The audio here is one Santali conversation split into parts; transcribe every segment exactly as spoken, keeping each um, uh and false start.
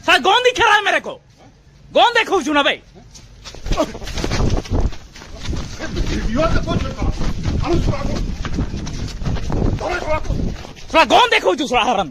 ᱥᱟᱞᱟ ᱜᱚᱱᱫᱤ ᱠᱷᱮᱞᱟ ᱢᱮᱨᱮ ᱠᱚ᱾ ᱜᱚᱱᱫᱮ ᱠᱷᱩᱡᱩ ᱱᱟ ᱵᱷᱟᱭ᱾ ᱵᱷᱤᱰᱤᱭᱳ ᱫᱮᱠᱷᱳ ᱪᱩᱠᱟ᱾ ᱟᱞᱚ ᱥᱩᱨᱟ ᱠᱚ᱾ ᱫᱚᱢᱮ ᱥᱩᱨᱟ ᱠᱚ᱾ ᱥᱟᱞᱟ ᱜᱚᱱᱫᱮ ᱠᱷᱩᱡᱩ ᱥᱟᱞᱟ ᱦᱟᱨᱟᱢ᱾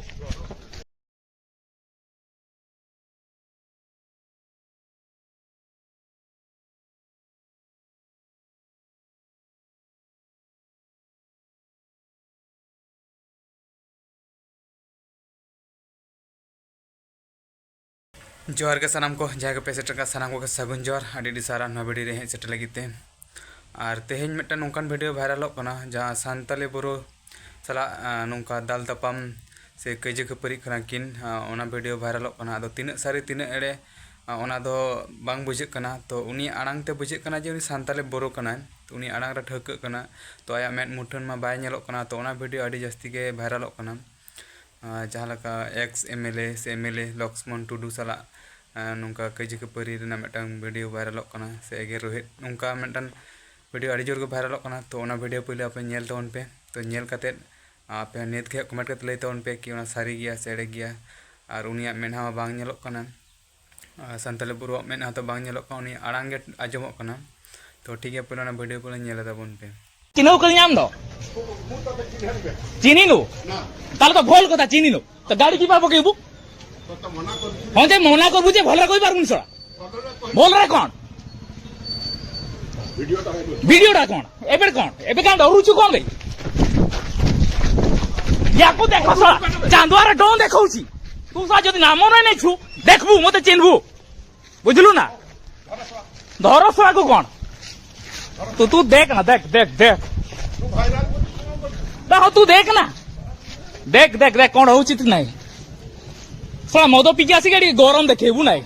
ᱡᱚᱦᱟᱨ ᱜᱮ ᱥᱟᱱᱟᱢ ᱠᱚ, ᱡᱟᱦᱟᱸ ᱜᱮᱯᱮ ᱥᱮᱴᱮᱨ ᱟᱠᱟᱱ ᱥᱟᱱᱟᱢ ᱠᱚᱜᱮ ᱥᱟᱹᱜᱩᱱ ᱡᱚᱦᱟᱨ, ᱟᱹᱰᱤ ᱟᱹᱰᱤ ᱥᱟᱨᱦᱟᱣ ᱱᱚᱣᱟ ᱵᱷᱤᱰᱤᱭᱳ ᱨᱮ ᱦᱮᱡ ᱥᱮᱴᱮᱨ ᱞᱟᱹᱜᱤᱫ ᱛᱮ᱾ ᱟᱨ ᱛᱮᱦᱮᱧ ᱢᱤᱫᱴᱟᱝ ᱱᱚᱝᱠᱟᱱ ᱵᱷᱤᱰᱤᱭᱳ ᱵᱷᱟᱭᱨᱟᱞᱚᱜ ᱠᱟᱱᱟ, ᱡᱟᱦᱟᱸ ᱥᱟᱱᱛᱟᱞᱤ ᱵᱳᱨᱳ ᱥᱟᱞᱟᱜ, ᱟ, ᱱᱚᱝᱠᱟ ᱫᱟᱞ ᱛᱟᱯᱟᱢ ᱥᱮ ᱠᱟᱹᱭᱡᱟᱹ ᱠᱷᱟᱹᱯᱟᱹᱨᱤᱜ ᱠᱟᱱᱟ ᱠᱤᱱ, ᱟ, ᱚᱱᱟ ᱵᱷᱤᱰᱤᱭᱳ ᱵᱷᱟᱭᱨᱟᱞᱚᱜ ᱠᱟᱱᱟ᱾ ᱟᱫᱚ ᱛᱤᱱᱟᱹᱜ ᱥᱟᱹᱨᱤ ᱛᱤᱱᱟᱹᱜ ᱮᱲᱮ, ᱟ, ᱚᱱᱟ ᱫᱚ ᱵᱟᱝ ᱵᱩᱡᱷᱟᱹᱜ ᱠᱟᱱᱟ᱾ ᱛᱚ ᱩᱱᱤᱭᱟᱜ ᱟᱲᱟᱝ ᱛᱮ ᱵᱩᱡᱷᱟᱹᱜ ᱠᱟᱱᱟ ᱡᱮ ᱩᱱᱤ ᱥᱟᱱᱛᱟᱞᱤ ᱵᱳᱨᱳ ᱠᱟᱱᱟᱭ, ᱛᱚ ᱩᱱᱤᱭᱟᱜ ᱟᱲᱟᱝ ᱨᱮ ᱴᱷᱟᱹᱣᱠᱟᱹᱜ ᱠᱟᱱᱟ᱾ ᱛᱚ ᱟᱭᱟᱜ ᱢᱮᱫ ᱢᱩᱴᱷᱟᱹᱱ ᱢᱟ ᱵᱟᱭ ᱧᱮᱞᱚᱜ ᱠᱟᱱᱟ, ᱛᱚ ᱚᱱᱟ ᱵᱷᱤᱰᱤᱭᱳ ᱟᱹᱰᱤ ᱡᱟᱹᱥᱛᱤ ᱜᱮ ᱵᱷᱟᱭᱨᱟᱞᱚᱜ ᱠᱟᱱᱟ᱾ ᱟᱨ ᱡᱟᱦᱟᱸ ᱞᱮᱠᱟ ᱮᱠᱥ ᱮᱢ ᱮᱞ ᱮ ᱥᱮ ᱮᱢ ᱮᱞ ᱮ ᱞᱚᱠᱥᱢᱚᱱ ᱴᱩᱰᱩ ᱥᱟᱞᱟᱜ, ᱟᱨ ᱱᱚᱝᱠᱟ ᱠᱟᱹᱭᱡᱟᱹ ᱠᱷᱟᱹᱯᱟᱹᱨᱤ ᱨᱮᱱᱟᱜ ᱢᱤᱫᱴᱟᱝ ᱵᱷᱤᱰᱤᱭᱳ ᱵᱷᱟᱭᱨᱟᱞᱚᱜ ᱠᱟᱱᱟ, ᱥᱮ ᱮᱜᱮᱨ ᱨᱳᱦᱮᱫ, ᱱᱚᱝᱠᱟ ᱢᱤᱫᱴᱟᱝ ᱵᱷᱤᱰᱤᱭᱳ ᱟᱹᱰᱤ ᱡᱳᱨ ᱜᱮ ᱵᱷᱟᱭᱨᱟᱞᱚᱜ ᱠᱟᱱᱟ᱾ ᱛᱚ ᱚᱱᱟ ᱵᱷᱤᱰᱤᱭᱳ ᱯᱳᱭᱞᱳ ᱟᱯᱮ ᱧᱮᱞ ᱛᱟᱵᱚᱱ ᱯᱮ᱾ ᱛᱚ ᱧᱮᱞ ᱠᱟᱛᱮᱫ ᱟᱯᱮ ᱦᱚᱸ ᱱᱤᱛ ᱜᱮ ᱦᱟᱸᱜ ᱠᱚᱢᱮᱱᱴ ᱠᱟᱛᱮ ᱞᱟᱹᱭ ᱛᱟᱵᱚᱱ ᱯᱮ ᱠᱤ ᱚᱱᱟ ᱥᱟᱹᱨᱤ ᱜᱮᱭᱟ ᱥᱮ ᱮᱲᱮ ᱜᱮᱭᱟ᱾ ᱟᱨ ᱩᱱᱤᱭᱟᱜ ᱢᱮᱫᱦᱟ ᱢᱟ ᱵᱟᱝ ᱧᱮᱞᱚᱜ ᱠᱟᱱᱟ, ᱟᱨ ᱥᱟᱱᱛᱟᱞᱤ ᱵᱳᱨᱳᱣᱟᱜ ᱢᱮᱫᱦᱟ ᱫᱚ ᱵᱟᱝ ᱧᱮᱞᱚᱜ ᱠᱟᱱᱟ, ᱩᱱᱤᱭᱟᱜ ᱟᱲᱟᱝ ᱜᱮ ᱟᱸᱡᱚᱢᱚᱜ ᱠᱟᱱᱟ᱾ ᱛᱚ ᱴᱷᱤᱠ ᱜᱮᱭᱟ, ᱯᱳᱭᱞᱳ ᱚᱱᱟ ᱵᱷᱤᱰᱤᱭᱳ ᱯᱳᱭᱞᱳ ᱧᱮᱞ ᱛᱟᱵᱚᱱ ᱯᱮ᱾ ଚିᱱᱦᱟᱹᱣ ᱠᱟᱹᱫᱤᱧᱟᱢ ᱫᱚ? ᱪᱤᱱᱤᱱᱩ? ᱛᱟᱦᱞᱮ ᱛᱚ ᱵᱷᱚᱞ ᱠᱚᱛᱷᱟ ᱪᱤᱱᱤᱱᱩ᱾ ᱛᱚ ᱜᱟᱹᱰᱤ ᱠᱤ ᱵᱟᱵᱚ ᱠᱮᱵᱩ? ᱦᱚᱸ ᱡᱮ ᱢᱚᱱᱟ ᱠᱚ ᱵᱩᱡᱮ ᱵᱷᱚᱞ ᱨᱮ ᱠᱚᱭ ᱵᱟᱨ ᱩᱱᱤᱥ ᱥᱚᱲᱟ। ᱵᱷᱚᱞ ᱨᱮ ᱠᱚᱱ? ᱵᱷᱤᱰᱤᱭᱳ ᱰᱟ ᱠᱚᱱ? ᱮᱵᱮᱲ ᱠᱚᱱ? ᱮᱵᱮ ᱠᱟᱱ ᱰᱚᱨᱩ ᱪᱩ ᱠᱚᱱ ᱜᱮ? ୟାକୁ ଦେଖ ଶଳା, ଚାନ୍ଦୁଆରେ ଡନ୍ ଦେଖଉଛି। ତୁ ଶଳା ଯଦି ନାମ ନ ନେଇଛୁ, ଦେଖିବୁ ମତେ ଚିହ୍ନିବୁ। ବୁଝିଲୁ ନା? ଧର ଶଳାକୁ କଣ? ତୁ, ତୁ ଦେଖ ନା, ଦେଖ, ଦେଖ, ଦେଖ। ନା, ହଁ, ତୁ ଦେଖ ନା। ଦେଖ, ଦେଖ, ଦେଖ, କଣ ହଉଛି ତୁ ନାଇଁ। ଶଳା ମଦ ପିଇକି ଆସିକି ଏଠି ଗରମ ଦେଖେଇବୁ ନାଇଁ।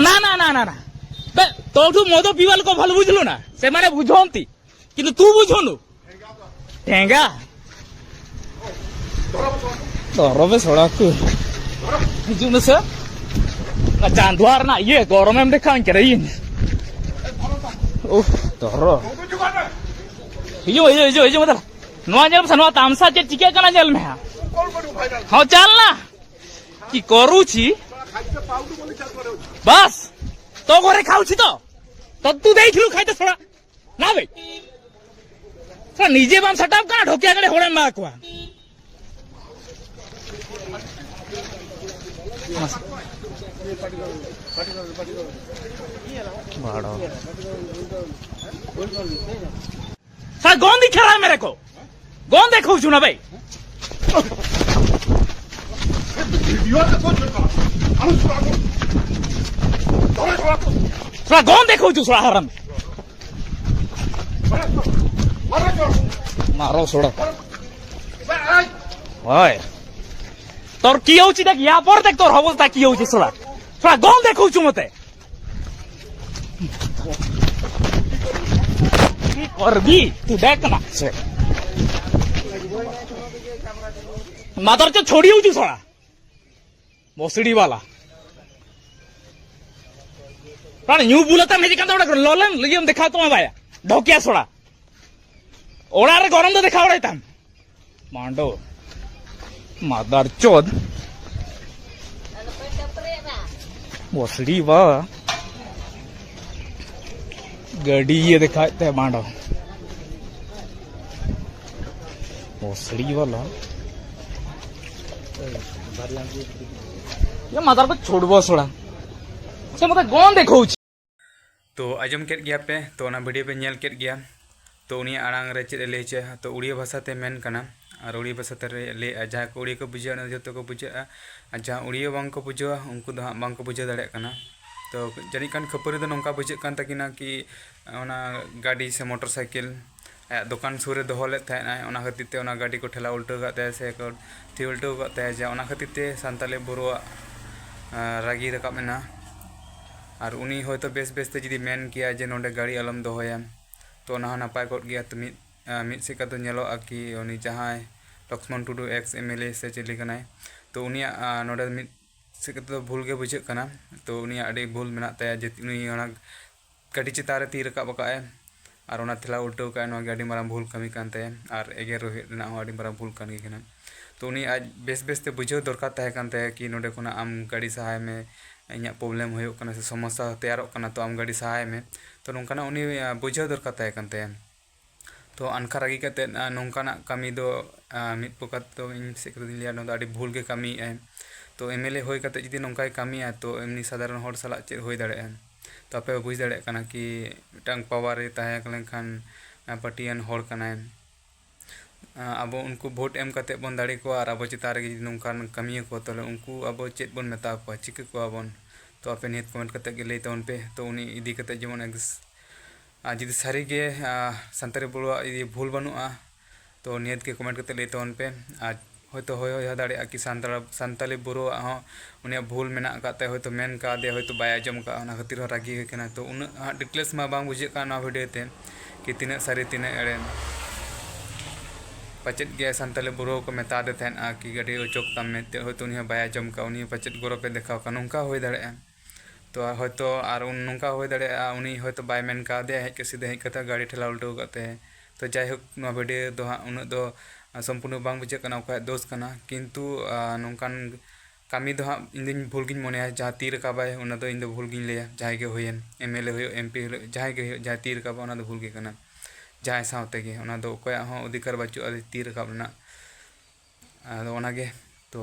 ନା, ନା, ନା, ନା, ନା। ବେ, ତୋଠୁ ମଦ ପିଇବା ଲୋକ ଭଲ ବୁଝିଲୁ ନା? ସେମାନେ ବୁଝନ୍ତି। କିନ୍ତୁ ତୁ ବୁଝୁନୁ। ᱴᱷᱮᱸᱜᱟ। ᱫᱚᱨᱚᱵᱮ ᱥᱚᱲᱟᱠᱩ᱾ ᱦᱤᱡᱩᱜ ᱢᱮᱥᱮ᱾ ᱚᱱᱟ ᱪᱟᱸᱫᱣᱟ ᱨᱮᱱᱟᱜ ᱤᱭᱟᱹ ᱜᱚᱨᱚᱢᱮᱢ ᱫᱮᱠᱷᱟᱣᱟᱹᱧ ᱠᱟᱱᱟ ᱤᱧ᱾ ᱩᱦ, ᱫᱚᱨᱚ᱾ ᱦᱤᱡᱩᱜ ᱢᱮ, ᱦᱤᱡᱩᱜ, ᱦᱤᱡᱩᱜ, ᱦᱤᱡᱩᱜ ᱢᱮ ᱛᱟᱦᱞᱮ᱾ ᱱᱚᱣᱟ ᱧᱮᱞ ᱢᱮᱥᱮ, ᱱᱚᱣᱟ ᱛᱟᱢᱥᱟ ᱪᱮᱫ ᱪᱤᱠᱟᱹᱜ ᱠᱟᱱᱟ ᱧᱮᱞ ᱢᱮ ᱦᱟᱸᱜ᱾ ᱦᱚᱸ, ᱪᱟᱞ ᱱᱟ᱾ କି କରୁଛି? ବାସ୍, ତୋ ଘରେ ଖାଉଛି ତ? ତ ତୁ ଦେଇଥିଲୁ ଖାଇତେ ଶଳା। ନା ବେ, ଶଳା ନିଜେ ବାମ ସେଟା କାଁ ଢୋକିଆ କଡ଼େ ହଡ଼େ ମା କୁଆ। ବାଡ଼। ସାର୍ ଗନ୍ ଦିଖା ରହା ମେରେ କୋ। ଗନ୍ ଦେଖଉଛୁ ନା ବେ? ଶଳା ଗନ୍ ଦେଖଉଛୁ ଶଳା ହରାମ। ମାର ଶଳା। ଓଏ। ତୋର କି ହଉଛି ଦେଖ, ୟା ପରେ ଦେଖ ତୋର ଅବସ୍ଥା କି ହଉଛି ଶଳା। ଶଳା ଗନ୍ ଦେଖଉଛୁ ମତେ। କି କରବି? ତୁ ଦେଖ ନା। ସେ ମାଦର ଚୋଦ ଛୋଡ଼ି ହଉଛି ଶଳା। ᱵᱚᱥᱲᱤ ᱵᱟᱞᱟ᱾ ᱯᱨᱟᱬ ᱧᱩ ᱵᱩᱞ ᱟᱛᱟᱢ ᱦᱮᱡ ᱟᱠᱟᱱ ᱛᱟᱵᱚᱱᱟ, ᱞᱚᱞᱮᱢ ᱞᱟᱹᱭᱟᱢ ᱫᱮᱠᱷᱟᱣ ᱛᱟᱢᱟ ᱵᱟᱭᱟ᱾ ᱰᱷᱚᱠᱤᱭᱟ ᱥᱚᱲᱟ᱾ ᱚᱲᱟᱜ ᱨᱮ ᱜᱚᱨᱚᱢ ᱫᱚ ᱫᱮᱠᱷᱟᱣ ᱵᱟᱲᱟᱭ ᱛᱟᱢ᱾ ᱢᱟᱱᱰᱚ᱾ ᱢᱟᱫᱟᱨ ᱪᱳᱫ᱾ ᱵᱚᱥᱲᱤ ᱵᱟ᱾ ᱜᱟᱹᱰᱤ ᱤᱭᱟᱹ ᱫᱮᱠᱷᱟᱣᱮᱫ ᱛᱟᱭᱟ ᱢᱟᱱᱰᱚ᱾ ᱵᱚᱥᱲᱤ ᱵᱟᱞᱟ᱾ ᱢᱟᱫᱟᱨ ᱠᱚ ᱪᱷᱳᱴ ᱵᱚᱥᱲᱟ᱾ ᱥᱮ ᱢᱚᱛᱞᱚᱵ ᱜᱚᱱ ᱫᱮᱠᱷᱳ ᱩᱪᱤᱛ᱾ ᱛᱚ ᱟᱸᱡᱚᱢ ᱠᱮᱫ ᱜᱮᱭᱟ ᱯᱮ, ᱛᱚ ᱚᱱᱟ ᱵᱷᱤᱰᱤᱭᱳ ᱯᱮ ᱧᱮᱞ ᱠᱮᱫ ᱜᱮᱭᱟ᱾ ᱛᱚ ᱩᱱᱤᱭᱟᱜ ᱟᱲᱟᱝ ᱨᱮ ᱪᱮᱫ ᱮ ᱞᱟᱹᱭ ᱦᱚᱪᱚᱭᱟ, ᱛᱚ ᱩᱲᱤᱭᱟ ᱵᱷᱟᱥᱟ ᱛᱮ ᱢᱮᱱ ᱠᱟᱱᱟ᱾ ᱟᱨ ᱩᱲᱤᱭᱟ ᱵᱷᱟᱥᱟ ᱛᱮ ᱞᱟᱹᱭᱮᱫᱼᱟ, ᱡᱟᱦᱟᱸᱭ ᱠᱚ ᱩᱲᱤᱭᱟ ᱠᱚ ᱵᱩᱡᱷᱟᱹᱣᱟ, ᱚᱱᱟ ᱫᱚ ᱡᱚᱛᱚ ᱠᱚ ᱵᱩᱡᱷᱟᱹᱜᱼᱟ᱾ ᱟᱨ ᱡᱟᱦᱟᱸ ᱩᱲᱤᱭᱟ ᱵᱟᱝ ᱠᱚ ᱵᱩᱡᱷᱟᱹᱣᱟ, ᱩᱱᱠᱩ ᱫᱚ ᱦᱟᱸᱜ ᱵᱟᱝ ᱠᱚ ᱵᱩᱡᱷᱟᱹᱣ ᱫᱟᱲᱮᱭᱟᱜ ᱠᱟᱱᱟ᱾ ᱛᱚ ᱡᱟᱹᱱᱤᱡ ᱠᱷᱟᱱ ᱠᱷᱟᱹᱯᱟᱹᱨᱤ ᱫᱚ ᱱᱚᱝᱠᱟ ᱵᱩᱡᱷᱟᱹᱜ ᱠᱟᱱ ᱛᱟᱹᱠᱤᱱᱟ ᱠᱤ ᱚᱱᱟ ᱜᱟᱹᱰᱤ ᱥᱮ ᱢᱚᱴᱚᱨ ᱥᱟᱭᱠᱮᱞ ᱟᱭᱟᱜ ᱫᱚᱠᱟᱱ ᱥᱩᱨ ᱨᱮ ᱫᱚᱦᱚ ᱞᱮᱫ ᱛᱟᱦᱮᱸᱫ ᱟᱭ, ᱚᱱᱟ ᱠᱷᱟᱹᱛᱤᱨ ᱛᱮ ᱚᱱᱟ ᱜᱟᱹᱰᱤ ᱠᱚ ᱴᱷᱮᱞᱟᱣ ᱩᱞᱴᱟᱹᱣ ᱟᱠᱟᱫ ᱛᱟᱭᱟ ᱥᱮ ᱠᱚ ᱛᱷᱤᱭᱟᱹ ᱩᱞᱴᱟᱹᱣ ᱟᱠᱟᱫ ᱛᱟᱭᱟ, ᱡᱮ ᱚᱱᱟ ᱠᱷᱟᱹᱛᱤᱨ ᱛᱮ ᱥᱟᱱᱛᱟᱞᱤ ᱵᱳᱨᱳᱣᱟᱜ, ᱟᱸ, ᱨᱟᱹᱜᱤ ᱨᱟᱠᱟᱵ ᱮᱱᱟ᱾ ᱟᱨ ᱩᱱᱤ ᱦᱚᱭᱛᱳ ᱵᱮᱥ ᱵᱮᱥ ᱛᱮ ᱡᱩᱫᱤ ᱢᱮᱱ ᱠᱮᱭᱟ ᱡᱮ ᱱᱚᱰᱮ ᱜᱟᱹᱰᱤ ᱟᱞᱚᱢ ᱫᱚᱦᱚᱭᱟ, ᱛᱚ ᱚᱱᱟ ᱦᱚᱸ ᱱᱟᱯᱟᱭ ᱠᱚᱜ ᱜᱮᱭᱟ᱾ ᱛᱚ ᱢᱤᱫ, ᱟᱸ, ᱢᱤᱫ ᱥᱮᱫ ᱠᱟᱛᱮ ᱧᱮᱞᱚᱜᱼᱟ ᱠᱤ ᱩᱱᱤ ᱡᱟᱦᱟᱸᱭ ᱞᱚᱠᱥᱢᱚᱱ ᱴᱩᱰᱩ ex M L A ᱥᱮ ᱪᱤᱞᱤ ᱠᱟᱱᱟᱭ, ᱛᱚ ᱩᱱᱤᱭᱟᱜ, ᱟᱸ, ᱱᱚᱰᱮ ᱢᱤᱫ ᱥᱮᱫ ᱠᱟᱛᱮ ᱫᱚ ᱵᱷᱩᱞ ᱜᱮ ᱵᱩᱡᱷᱟᱹᱜ ᱠᱟᱱᱟ᱾ ᱛᱚ ᱩᱱᱤᱭᱟᱜ ᱟᱹᱰᱤ ᱵᱷᱩᱞ ᱢᱮᱱᱟᱜ ᱛᱟᱭᱟ ᱡᱮ ᱩᱱᱤ ᱚᱱᱟ ᱜᱟᱹᱰᱤ ᱪᱮᱛᱟᱱ ᱨᱮ ᱛᱤ ᱨᱟᱠᱟᱵ ᱟᱠᱟᱫ ᱟᱭ ᱟᱨ ᱚᱱᱟ ᱴᱷᱮᱞᱟᱣ ᱩᱞᱴᱟᱹᱣ ᱟᱠᱟᱫ ᱟᱭ, ᱱᱚᱣᱟ ᱜᱮ ᱟᱹᱰᱤ ᱢᱟᱨᱟᱝ ᱵᱷᱩᱞ ᱠᱟᱹᱢᱤ ᱠᱟᱱ ᱛᱟᱭᱟ᱾ ᱟᱨ ᱮᱜᱮᱨ ᱨᱚᱦᱮᱫ ᱨᱮᱱᱟᱜ ᱦᱚᱸ ᱟᱹᱰᱤ ᱢᱟᱨᱟᱝ ᱵᱷᱩᱞ ᱠᱟᱹᱢᱤ ᱠᱟᱱᱟ᱾ ᱛᱚ ᱩᱱᱤ ᱟᱡ ᱵᱮᱥ ᱵᱮᱥ ᱛᱮ ᱵᱩᱡᱷᱟᱹᱣ ᱫᱚᱨᱠᱟᱨ ᱛᱟᱦᱮᱸ ᱠᱟᱱ ᱛᱟᱭᱟ ᱠᱤ ᱱᱚᱸᱰᱮ ᱠᱷᱚᱱᱟᱜ ᱟᱢ ᱜᱟᱹᱰᱤ ᱥᱟᱦᱟᱭ ᱢᱮ, ᱤᱧᱟᱹᱜ problem ᱦᱩᱭᱩᱜ ᱠᱟᱱᱟ ᱥᱮ ᱥᱚᱢᱚᱥᱥᱟ ᱛᱮᱭᱟᱨᱚᱜ ᱠᱟᱱᱟ, ᱛᱚ ᱟᱢ ᱜᱟᱹᱰᱤ ᱥᱟᱦᱟᱭ ᱢᱮ᱾ ᱛᱚ ᱱᱚᱝᱠᱟᱱᱟᱜ ᱩᱱᱤ, ᱟ, ᱵᱩᱡᱷᱟᱹᱣ ᱫᱚᱨᱠᱟᱨ ᱛᱟᱦᱮᱸ ᱠᱟᱱ ᱛᱟᱭᱟ᱾ ᱛᱚ ᱟᱱᱠᱷᱟ ᱨᱟᱹᱜᱤ ᱠᱟᱛᱮᱫ, ᱟ, ᱱᱚᱝᱠᱟᱱᱟᱜ ᱠᱟᱹᱢᱤ ᱫᱚ, ᱟ, ᱢᱤᱫ ᱯᱨᱚᱠᱟᱨ ᱫᱚ ᱤᱧ ᱥᱮᱫ ᱠᱷᱚᱱ ᱫᱚᱧ ᱞᱟᱹᱭᱟ, ᱱᱚᱣᱟ ᱫᱚ ᱟᱹᱰᱤ ᱵᱷᱩᱞ ᱜᱮ ᱠᱟᱹᱢᱤᱭᱮᱫᱟᱭ᱾ ᱛᱚ MLA ᱦᱩᱭ ᱠᱟᱛᱮᱫ ᱡᱩᱫᱤ ᱱᱚᱝᱠᱟᱭ ᱠᱟᱹᱢᱤᱭᱟ, ᱛᱚ ᱮᱢᱱᱤ ᱥᱟᱫᱷᱟᱨᱚᱱ ᱦᱚᱲ ᱥᱟᱞᱟᱜ ᱪᱮᱫ ᱦᱩᱭ ᱫᱟᱲᱮᱭᱟᱜᱼᱟ? ᱛᱚ ᱟᱯᱮ ᱯᱮ ᱵᱩᱡᱽ ᱫᱟᱲᱮᱭᱟᱜ ᱠᱟᱱᱟ ᱠᱤ ᱢᱤᱫᱴᱟᱝ power ᱨᱮ ᱛᱟᱦᱮᱸ ᱞᱮᱱᱠᱷᱟᱱ, ᱟ, party ᱟᱱ ᱦᱚᱲ ᱠᱟᱱᱟᱭ᱾ ᱟ, ᱟᱵᱚ ᱩᱱᱠᱩ vote ᱮᱢ ᱠᱟᱛᱮᱫ ᱵᱚᱱ ᱫᱟᱲᱮ ᱠᱚᱣᱟ ᱟᱨ ᱟᱵᱚ ᱪᱮᱛᱟᱱ ᱨᱮᱜᱮ ᱡᱩᱫᱤ ᱱᱚᱝᱠᱟᱱ ᱠᱟᱹᱢᱤᱭᱟᱠᱚ, ᱛᱟᱦᱚᱞᱮ ᱩᱱᱠᱩ ᱟᱵᱚ ᱪᱮᱫ ᱵᱚᱱ ᱢᱮᱛᱟ ᱠᱚᱣᱟ, ᱪᱤᱠᱟᱹ ᱠᱚᱣᱟ ᱵᱚᱱ? ᱛᱚ ᱟᱯᱮ ᱱᱤᱦᱟᱹᱛ comment ᱠᱟᱛᱮᱫ ᱜᱮ ᱞᱟᱹᱭ ᱛᱟᱵᱚᱱ ᱯᱮ᱾ ᱛᱚ ᱩᱱᱤ ᱤᱫᱤ ᱠᱟᱛᱮᱫ ᱡᱮᱢᱚᱱ ex-, ᱟᱨ ᱡᱩᱫᱤ ᱥᱟᱹᱨᱤ ᱜᱮ, ᱟ, ᱥᱟᱱᱛᱟᱲᱤ ᱵᱳᱨᱳᱣᱟᱜ ᱡᱩᱫᱤ ᱵᱷᱩᱞ ᱵᱟᱹᱱᱩᱜᱼᱟ, ᱛᱚ ᱱᱤᱦᱟᱹᱛ ᱜᱮ comment ᱠᱟᱛᱮᱫ ᱞᱟᱹᱭ ᱛᱟᱵᱚᱱ ᱯᱮ᱾ ᱟᱨ ᱦᱚᱭᱛᱳ ᱦᱩᱭ ᱦᱩᱭ ᱫᱟᱲᱮᱭᱟᱜᱼᱟ ᱠᱤ ᱥᱟᱱᱛᱟᱲ, ᱥᱟᱱᱛᱟᱞᱤ ᱵᱳᱨᱳᱣᱟᱜ ᱦᱚᱸ ᱩᱱᱤᱭᱟᱜ ᱵᱷᱩᱞ ᱢᱮᱱᱟᱜ ᱟᱠᱟᱫ ᱛᱟᱭ, ᱦᱚᱭᱛᱳ ᱢᱮᱱ ᱠᱟᱣᱫᱮᱭᱟ, ᱦᱚᱭᱛᱳ ᱵᱟᱭ ᱟᱸᱡᱚᱢ ᱠᱟᱜᱼᱟ, ᱚᱱᱟ ᱠᱷᱟᱹᱛᱤᱨ ᱦᱚᱸ ᱨᱟᱹᱜᱤ ᱦᱩᱭ ᱠᱟᱱᱟ᱾ ᱛᱚ ᱩᱱᱟᱹᱜ ᱦᱟᱸᱜ details ᱢᱟ ᱵᱟᱝ ᱵᱩᱡᱷᱟᱹᱜ ᱠᱟᱱᱟ ᱱᱚᱣᱟ video ᱛᱮ ᱠᱤ ᱛᱤᱱᱟᱹᱜ ᱥᱟᱹᱨᱤ ᱛᱤᱱᱟᱹᱜ ᱮᱲᱮ᱾ ᱯᱟᱪᱮᱫ ᱜᱮ ᱥᱟᱱᱛᱟᱞᱤ ᱵᱳᱨᱳ ᱠᱚ ᱢᱮᱛᱟ ᱫᱮ ᱛᱟᱦᱮᱸᱫᱼᱟ ᱠᱤ ᱜᱟᱹᱰᱤ ᱚᱪᱚᱜ ᱛᱟᱢ ᱢᱮᱱᱛᱮ, ᱦᱚᱭᱛᱳ ᱩᱱᱤ ᱦᱚᱸ ᱵᱟᱭ ᱟᱸᱡᱚᱢ ᱠᱟᱜᱼᱟ, ᱩᱱᱤ ᱦᱚᱸ ᱯᱟᱪᱮᱫ ᱜᱚᱨᱚᱵᱮ ᱫᱮᱠᱷᱟᱣ ᱠᱟᱜᱼᱟ, ᱱᱚᱝᱠᱟ ᱦᱩᱭ ᱫᱟᱲᱮᱭᱟᱜᱼᱟ᱾ ᱛᱚ ᱟᱨ ᱦᱚᱭᱛᱳ ᱟᱨ ᱩᱱ ᱱᱚᱝᱠᱟ ᱦᱩᱭ ᱫᱟᱲᱮᱭᱟᱜᱼᱟ, ᱩᱱᱤ ᱦᱚᱭᱛᱳ ᱵᱟᱭ ᱢᱮᱱ ᱠᱟᱣᱫᱮᱭᱟ, ᱦᱮᱡ ᱠᱟᱛᱮ ᱥᱤᱫᱷᱟᱹ ᱦᱮᱡ ᱠᱟᱛᱮ ᱜᱟᱹᱰᱤ ᱴᱷᱮᱞᱟᱣ ᱩᱞᱴᱟᱹᱣ ᱠᱟᱜ ᱛᱟᱭᱟᱭ᱾ ᱛᱚ ᱡᱟᱭᱦᱳᱠ, ᱱᱚᱣᱟ video ᱫᱚ ᱦᱟᱸᱜ ᱩᱱᱟᱹᱜ ᱫᱚ, ᱟ, ᱥᱚᱢᱯᱩᱨᱱᱚ ᱵᱟᱝ ᱵᱩᱡᱷᱟᱹᱜ ᱠᱟᱱᱟ ᱚᱠᱚᱭᱟᱜ ᱫᱳᱥ ᱠᱟᱱᱟ, ᱠᱤᱱᱛᱩ, ᱟ, ᱱᱚᱝᱠᱟᱱ ᱠᱟᱹᱢᱤ ᱫᱚ ᱦᱟᱸᱜ ᱤᱧ ᱫᱩᱧ ᱵᱷᱩᱞ ᱜᱤᱧ ᱢᱚᱱᱮᱭᱟ᱾ ᱡᱟᱦᱟᱸ ᱛᱤ ᱨᱟᱠᱟᱵᱟᱭ, ᱚᱱᱟ ᱫᱚ ᱤᱧ ᱫᱚ ᱵᱷᱩᱞ ᱜᱤᱧ ᱞᱟᱹᱭᱟ᱾ ᱡᱟᱦᱟᱸᱭ ᱜᱮ ᱦᱩᱭᱮᱱ, MLA ᱦᱩᱭᱩᱜ, MP ᱦᱩᱭᱩᱜ, ᱡᱟᱦᱟᱸᱭ ᱜᱮ ᱦᱩᱭᱩᱜ, ᱡᱟᱦᱟᱸᱭ ᱛᱤ ᱨᱟᱠᱟᱵᱟ, ᱚᱱᱟ ᱫᱚ ᱵᱷᱩᱞ ᱜᱮ ᱠᱟᱱᱟ᱾ ᱡᱟᱦᱟᱸᱭ ᱥᱟᱶ ᱛᱮᱜᱮ, ᱚᱱᱟ ᱫᱚ ᱚᱠᱚᱭᱟᱜ ᱦᱚᱸ ᱚᱫᱷᱤᱠᱟᱨ ᱵᱟᱹᱪᱩᱜᱼᱟ ᱛᱤ ᱨᱟᱠᱟᱵ ᱨᱮᱱᱟᱜ᱾ ᱟᱫᱚ ᱚᱱᱟᱜᱮ, ᱛᱚ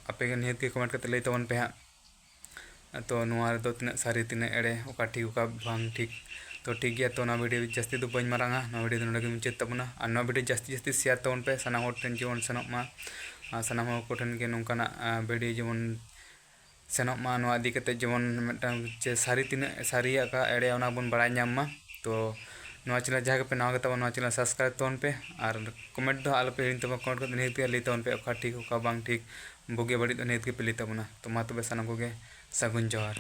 ᱟᱯᱮ ᱜᱮ ᱱᱤᱦᱟᱹᱛ ᱜᱮ comment ᱠᱟᱛᱮ ᱞᱟᱹᱭ ᱛᱟᱵᱚᱱ ᱯᱮ ᱦᱟᱸᱜ᱾ ᱛᱚ ᱱᱚᱣᱟ ᱨᱮᱫᱚ ᱛᱤᱱᱟᱹᱜ ᱥᱟᱹᱨᱤ, ᱛᱤᱱᱟᱹᱜ ᱮᱲᱮ, ᱚᱠᱟ ᱴᱷᱤᱠ, ᱚᱠᱟ ᱵᱟᱝ ᱴᱷᱤᱠ᱾ ᱛᱚ ᱴᱷᱤᱠ ᱜᱮᱭᱟ, ᱛᱚ ᱱᱚᱣᱟ video ᱡᱟᱹᱥᱛᱤ ᱫᱚ ᱵᱟᱹᱧ ᱢᱟᱨᱟᱝᱟ, ᱱᱚᱣᱟ video ᱫᱚ ᱱᱚᱰᱮ ᱜᱮ ᱢᱩᱪᱟᱹᱫ ᱛᱟᱵᱚᱱᱟ᱾ ᱟᱨ ᱱᱚᱣᱟ video ᱡᱟᱹᱥᱛᱤ ᱡᱟᱹᱥᱛᱤ share ᱛᱟᱵᱚᱱ ᱯᱮ, ᱥᱟᱱᱟᱢ ᱦᱚᱲ ᱴᱷᱮᱱ ᱡᱮᱢᱚᱱ ᱥᱮᱱᱚᱜ ᱢᱟ, ᱟᱨ ᱥᱟᱱᱟᱢ ᱦᱚᱲ ᱠᱚᱴᱷᱮᱱ ᱜᱮ ᱱᱚᱝᱠᱟᱱᱟᱜ, ᱟ, video ᱡᱮᱢᱚᱱ ᱥᱮᱱᱚᱜ ᱢᱟ, ᱱᱚᱣᱟ ᱤᱫᱤ ᱠᱟᱛᱮ ᱡᱮᱢᱚᱱ ᱢᱤᱫᱴᱟᱝ ᱪᱮ ᱥᱟᱹᱨᱤ ᱛᱤᱱᱟᱹᱜ ᱥᱟᱹᱨᱤᱭᱟ ᱚᱠᱟ ᱮᱲᱮᱭᱟ, ᱚᱱᱟ ᱵᱚᱱ ᱵᱟᱲᱟᱭ ᱧᱟᱢ ᱢᱟ᱾ ᱛᱚ ᱱᱚᱣᱟ channel ᱡᱟᱦᱟᱸᱭ ᱠᱚᱯᱮ ᱱᱟᱣᱟ ᱜᱮ ᱛᱟᱵᱚᱱ, ᱱᱚᱣᱟ channel subscribe ᱛᱟᱵᱚᱱ ᱯᱮ, ᱟᱨ comment ᱫᱚ ᱟᱞᱚᱯᱮ ᱦᱤᱲᱤᱧ ᱛᱟᱵᱚᱱᱟ, comment ᱠᱟᱛᱮ ᱱᱤᱦᱟᱹᱛ ᱜᱮ ᱞᱟᱹᱭ ᱛᱟᱵᱚᱱ ᱯᱮ ᱚᱠᱟ ᱴᱷᱤᱠ ᱚᱠᱟ ᱵᱟᱝ ᱴᱷᱤᱠ, ᱵᱩᱜᱤ ᱵᱟᱹᱲᱤᱡ ᱫᱚ ᱱᱤᱦᱟᱹᱛ ᱜᱮᱯᱮ ᱞᱟᱹᱭ ᱛᱟᱵᱚᱱᱟ᱾ ᱛᱚ ᱢᱟ ᱛᱚᱵᱮ ᱥᱟᱱᱟᱢ ᱠᱚᱜᱮ ᱥᱟᱹᱜᱩᱱ ᱡᱚᱦᱟᱨ᱾